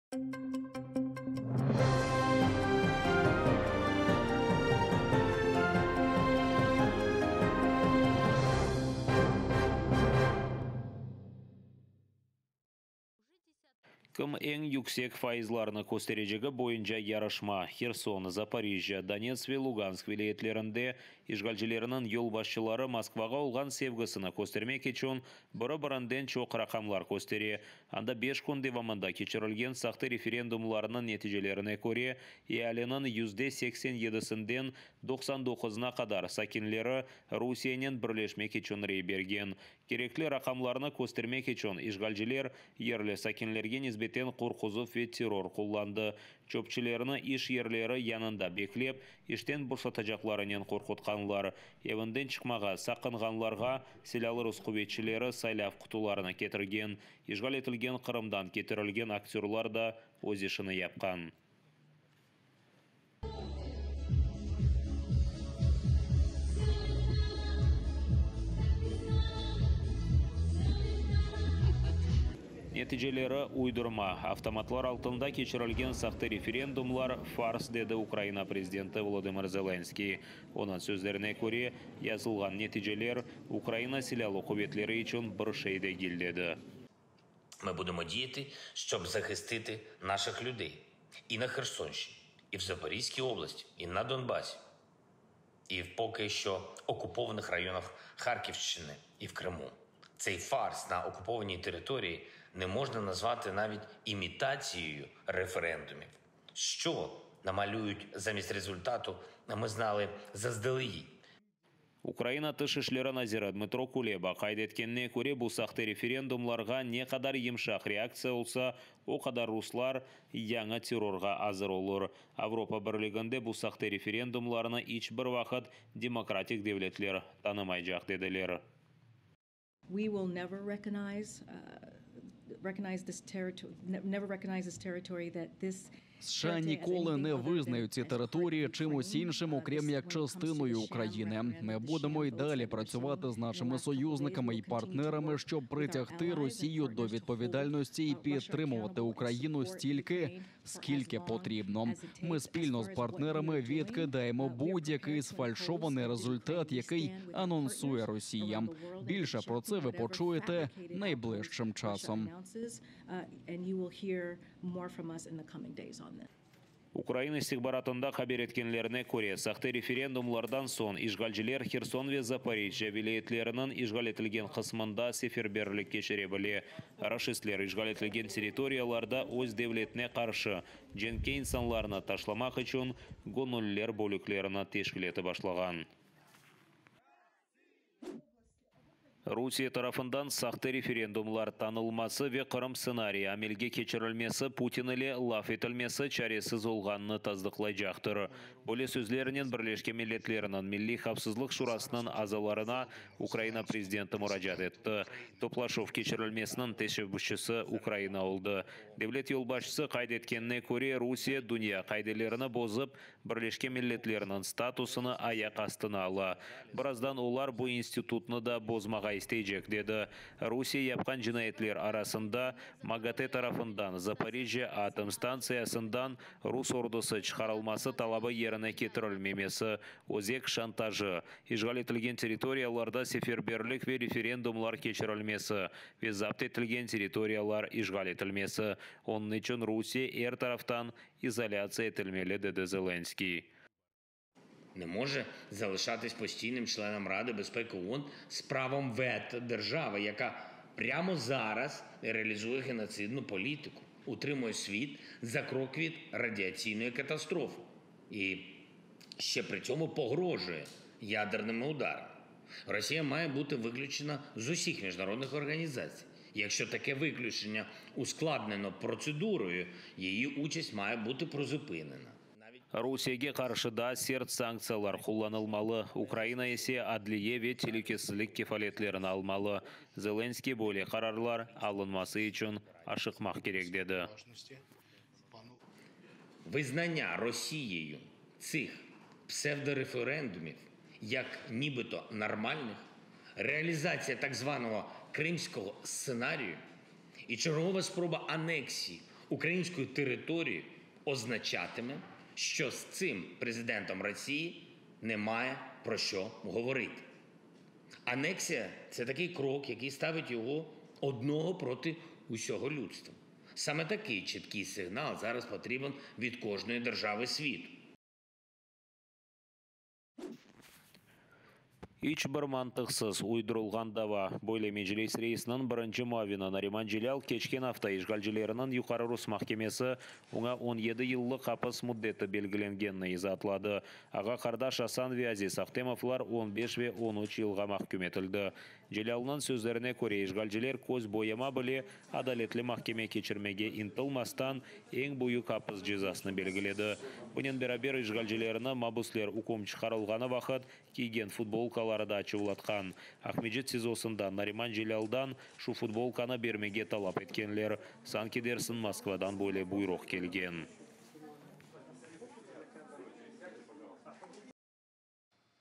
Kim eñ yüksek faizlarnı kösterecegi boyunca yarışma Herson, Zaporijjâ, Donetsk ve Lugansk vilâyetlerinde işğalcilerniñ yolbaşçıları Moskvağa olğan sevgisini köstermek içün biri-birinden çoq raqamlar köstere. Anda beş kün devamında keçirilgen sahte referendumlarnıñ neticelerine köre, ealiniñ 87%-sinden 99-ına qadar sakinleri Rusiyenen birleşmek içün rey bergen. Kerekli raqamlarnı köstermek içün işğalciler yerli sakinlerge nisbeten qorquzuv ve terror qullandı. Çöpçilerni iş yerleri yanında beklep, işten boşatacaqlarınen qorqutqanlar. Evinden çıqmağa saqınğanlarğa silâlı rus quvetçileri saylav qutularını ketirgen. İşğal etilgen Qırımdan ketirilgen aktörlar da öz işini yapqan. Neticeleri uydurma, avtomatlar altında keçirilgen sahte referendumlar, fars, dedi Ukraina prezidenti Volodımır Zelenskıy. Onıñ sözlerine köre, yazılğan neticeler Ukraina Silâlı quvetleri içün bir şey degil, dedi. Ми будемо діяти, щоб захистити наших людей і на Херсонщині, і в Запорізькій області, і на Донбасі, і в поки що окупованих районах Харківщини і в Криму. Цей фарс на окупованій території не можна назвати навіть імітацією референдумів. Що намалюють замість результату, ми знали заздалегідь. Ukraina Tış işleri naziri Dmıtro Kuleba qayd etkenine köre, bu sahte referendumlarğa ne qadar yımşaq reaktsiya olsa, o qadar ruslar yañı terrorğa azır olur. Avropa Birliginde bu sahte referendumlarnı iç bir vaqıt demokratik devletler tanımaycaq, dediler. We will never recognize recognize this territory, never recognize this territory that this США ніколи не визнають ці території чимось іншим, окрім як частиною України. Ми будемо й далі працювати з нашими союзниками і партнерами, щоб притягти Росію до відповідальності і підтримувати Україну стільки, скільки потрібно. Ми спільно з партнерами відкидаємо будь-який сфальшований результат, який анонсує Росія. Більше про це ви почуєте найближчим часом. And you will hear more from us in the coming days on this. Ukraina istihbaratında haber etkenlerine köre, sahte referendumlardan soñ işğalciler Herson ve Zaporijjâ vilâyetleriniñ işğal etilgen qısmında seferberlik keçire bile. Raşistler işğal etilgen territoriyalarda öz devletine qarşı cenkke insanlarnı taşlamaq içün göñülliler bölüklerini teşkil etip başlağan. Rusiye tarafından sahte referendumlar tanılması ve Qırım stsenariyi amelge keçirilmesi Putin ile laf etilmesi çaresiz olğanını tasdıqlaycaqtır. Böyle sözlernen Birleşken Milletlerniñ Milliy havfsızlıq şurasınıñ azalarına Ukraina prezidenti muracaat etti. Toplaşuv keçirilmesiniñ teşebbüsçisi Ukraina oldı. Devlet yolbaşçısı qayd etkenine köre, Rusiye dünya qaidelerini bozıp, Birleşken Milletlerniñ statusını ayaq astına ala. Birazdan olar bu institutnı da bozmağa isteycek, dedi. Rusiye yapqan cinayetler arasında, MAGATE tarafından Zaporijjâ atom stantsiyasından rus ordusı çıqarılması talabı yerine ketirilmemesi, özek şantajı, işğal etilgen territoriyalarda seferberlik ve referendumlar keçirilmesi ve zapt etilgen territoriyalar işğal etilmesi. Onıñ içün Rusiye er taraftan izolâtsiya etilmeli, dedi Zelenskıy. Не може залишатись постійним членом Ради безпеки ООН з правом вето держави, яка прямо зараз реалізує геноцидну політику, утримує світ за крок від радіаційної катастрофи і ще при цьому погрожує ядерними ударами. Росія має бути виключена з усіх міжнародних організацій. Якщо таке виключення ускладнено процедурою, її участь має бути призупинена. Rusiyege qarşı daa sert sanktsiyalar qullanılmalı, Ukraina ise adliye ve telükesizlik kefaletlerini almalı. Zelenskıy böyle qararlar alınması içün aşıqmaq kerek, dedi. Визнання Росією цих псевдореферендумів як нібито нормальних, реалізація так званого кримського сценарію і чергова спроба анексії української території означатиме, що з цим президентом Росії немає про що говорити. Анексія це такий крок, який ставить його одного проти усього людства. Саме такий чіткий сигнал зараз потрібен від кожної держави світу. İç bir mantıqsız uydurılğan dava. Böyle Meclis reisiniñ birinci muavini Nariman Celâl keçken afta işğalcilerniñ Yuqarı rus mahkemesi oña 17 yıllıq apis müddeti belgilengenini izaatladı. Ağa-qardaş Asan ve Aziz Ahtemovlar 15 ve 13 yılğa mahküm etildi. Celâlnıñ sözlerine köre, işğalciler köz boyama bile adaletli mahkeme keçirmege ıntılmastan, eñ büyük apis cezasını belgiledi. Bunen beraber, işğalcilerni mabüsler üküm çıqarılğanı vaqıt kiygen futbolkaları da açuvlatqan. Aqmescit SİZOsında Nariman Celâldan şu futbolkanı bermege talap etkenler, sanki dersiñ Moskvadan böyle buyruq kelgen.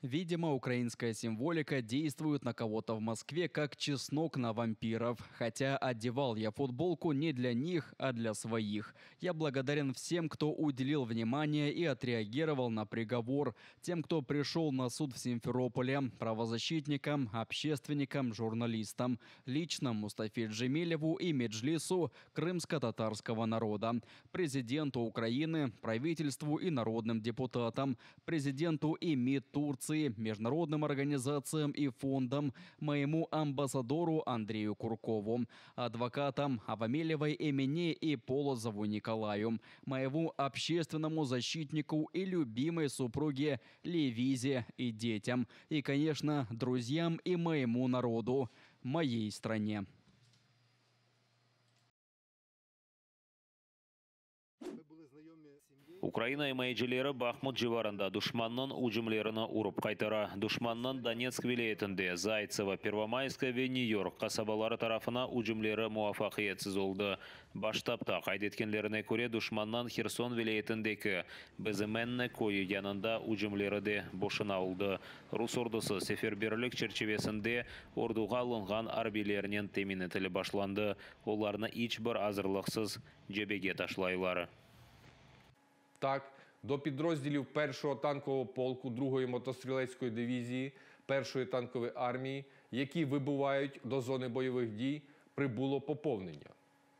Видимо, украинская символика действует на кого-то в Москве, как чеснок на вампиров. Хотя одевал я футболку не для них, а для своих. Я благодарен всем, кто уделил внимание и отреагировал на приговор. Тем, кто пришел на суд в Симферополе, правозащитникам, общественникам, журналистам. Лично Мустафе Джемилеву и Меджлису крымско-татарского народа. Президенту Украины, правительству и народным депутатам, президенту и МИД Турции, международным организациям и фондам, моему амбассадору Андрею Куркову, адвокатам Авамелевой Эмине и Полозову Николаю, моему общественному защитнику и любимой супруге Левизе и детям, и, конечно, друзьям и моему народу, моей стране. Ukraina imayecileri Bahmut civarında duşmannıñ ücümlerini urıp qaytara. Duşmannıñ Donetsk vilâyetinde Zaytsevo, Pervomayskoye ve Nyu-York qasabaları tarafına ücümleri muvafaqiyetsiz oldı. Baş ştabda qayd etkenlerine köre, duşmannıñ Herson vilâyetindeki Bezımenne köyü yanında ücümleri de boşuna oldı. Rus ordusı seferberlik çerçivesinde orduğa alınğan arbiylernen temin etilip başlandı, olarnı iç bir azırlıqsız cebege taşlaylar. Так, до підрозділів 1-го танкового полку 2-ї мотострілецької дивізії 1-ї танкової армії, які вибувають до зони бойових дій, прибуло поповнення.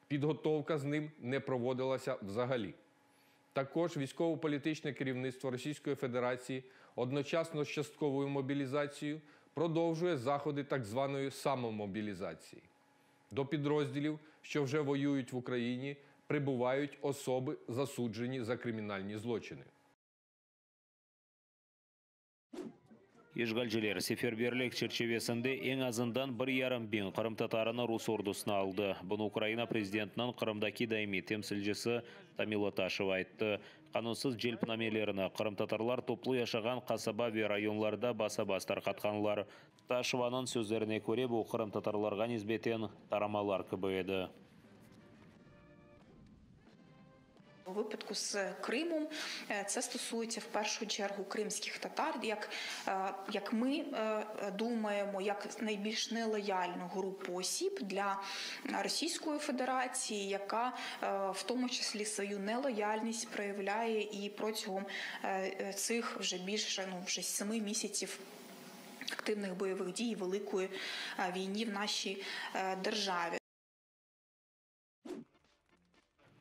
Підготовка з ним не проводилася взагалі. Також військово-політичне керівництво Російської Федерації одночасно з частковою мобілізацією продовжує заходи так званої самомобілізації. До підрозділів, що вже воюють в Україні, прибувають особи, засуджені за кримінальні злочини. İşğalciler seferberlik çerçivesinde eñ azından bir yarım biñ qırımtatarını rus ordusına aldı. Bunı Ukraina prezidentiniñ Qırımdaki daimiy temsilcisi Tamila Taşeva ayttı. Qanunsız celpnamelerini qırımtatarlar toplu yaşağan qasaba ve rayonlarda basa-bas tarqatqanlar. Taşevanıñ sözlerine köre, bu qırımtatarlarğa nisbeten taramalar kibi edi. У випадку з Кримом це стосується в першу чергу кримських татар, як, як ми думаємо, як найбільш нелояльну групу осіб для Російської Федерації, яка в тому числі свою нелояльність проявляє і протягом цих вже більше, ну, вже 7 місяців активних бойових дій і великої війні в нашій державі.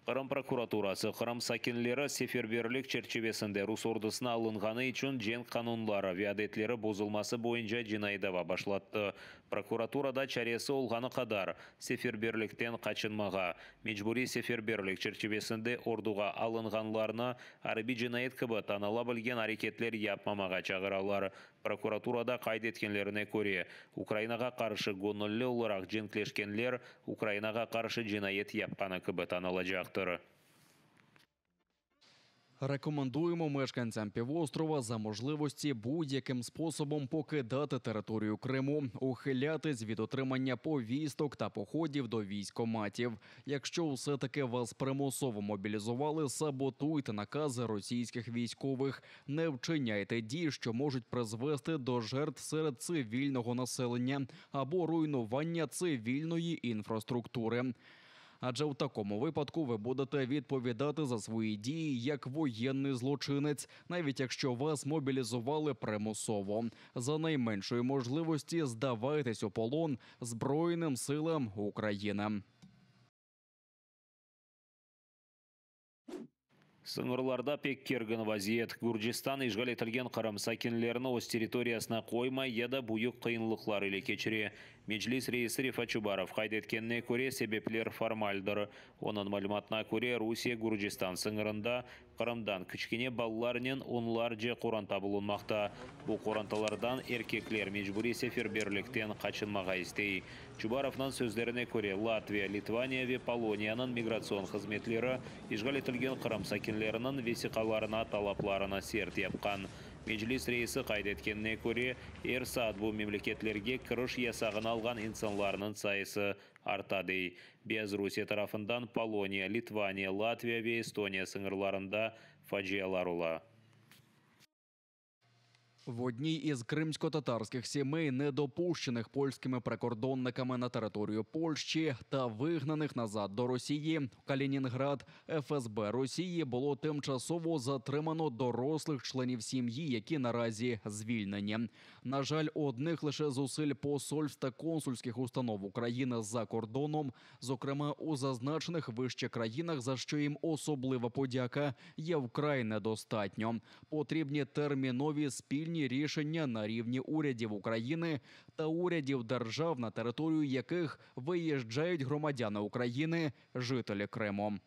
Qırım prokuraturası Qırım sakinleri seferberlik çerçivesinde rus ordusına alınğanı içün cenk qanunları ve adetleri bozulması boyunca cinaiy dava başlattı. Prokuraturada çaresi olğanı qadar seferberlikten qaçınmağa, mecburiy seferberlik çerçivesinde orduğa alınğanlarnı arbiy cinayet kibi tanıla bilgen areketler yapmamağa çağıralar. Prokuraturada qayd etkenlerine köre, Ukrainağa qarşı göñülli olaraq cenkleşkenler Ukrainağa qarşı cinayet yapqanı kibi tanılacaqtır. Рекомендуємо мешканцям півострова за можливості будь-яким способом покидати територію Криму, ухилятись від отримання повісток та походів до військкоматів. Якщо все-таки вас примусово мобілізували, саботуйте накази російських військових, не вчиняйте дій, що можуть призвести до жертв серед цивільного населення або руйнування цивільної інфраструктури. Адже в такому випадку ви будете відповідати за свої дії як воєнний злочинець, навіть якщо вас мобілізували примусово. За найменшої можливості здавайтесь у полон Збройним силам України. Sıñırlarda pek kergin vaziyet. Gürcistan işğal etilgen Qırım sakinlerini öz territoriyasına qoymay ya da büyük qıyınlıqlar ile keçire. Meclis reisi Refat Çubarov qayd etkenine köre, sebepler formaldir. Onıñ malümatına köre, Rusiye-Gürcistan sıñırında Qırımdan kiçkene balalarnen onlarca qoranta bulunmaqta. Bu qorantalardan erkekler mecburiy seferberlikten qaçınmağa istey. Çubarovnıñ sözlerine köre, Latviya, Litvaniya ve Poloniyanıñ migratsion hızmetleri işğal etilgen Qırım sakinleriniñ vesiqalarına talaplarını sert yapqan. Meclis reisi qayd etkenine köre, er saat bu memleketlerge kiriş yasağını alğan insanlarnıñ sayısı arta, dey. Beyazrusiye tarafından Poloniya, Litvaniya, Latviya ve Estoniya sıñırlarında facialar ola. В одній із кримсько-татарських сімей, недопущених польськими прикордонниками на територію Польщі та вигнаних назад до Росії, в Калінінград ФСБ Росії було тимчасово затримано дорослих членів сім'ї, які наразі звільнені. На жаль, одних лише зусиль посольств та консульських установ України за кордоном, зокрема у зазначених вище країнах, за що їм особлива подяка, є вкрай недостатньо. Потрібні термінові спільні рішення на рівні урядів України та урядів держав, на територію яких виїжджають громадяни України, жителі Криму.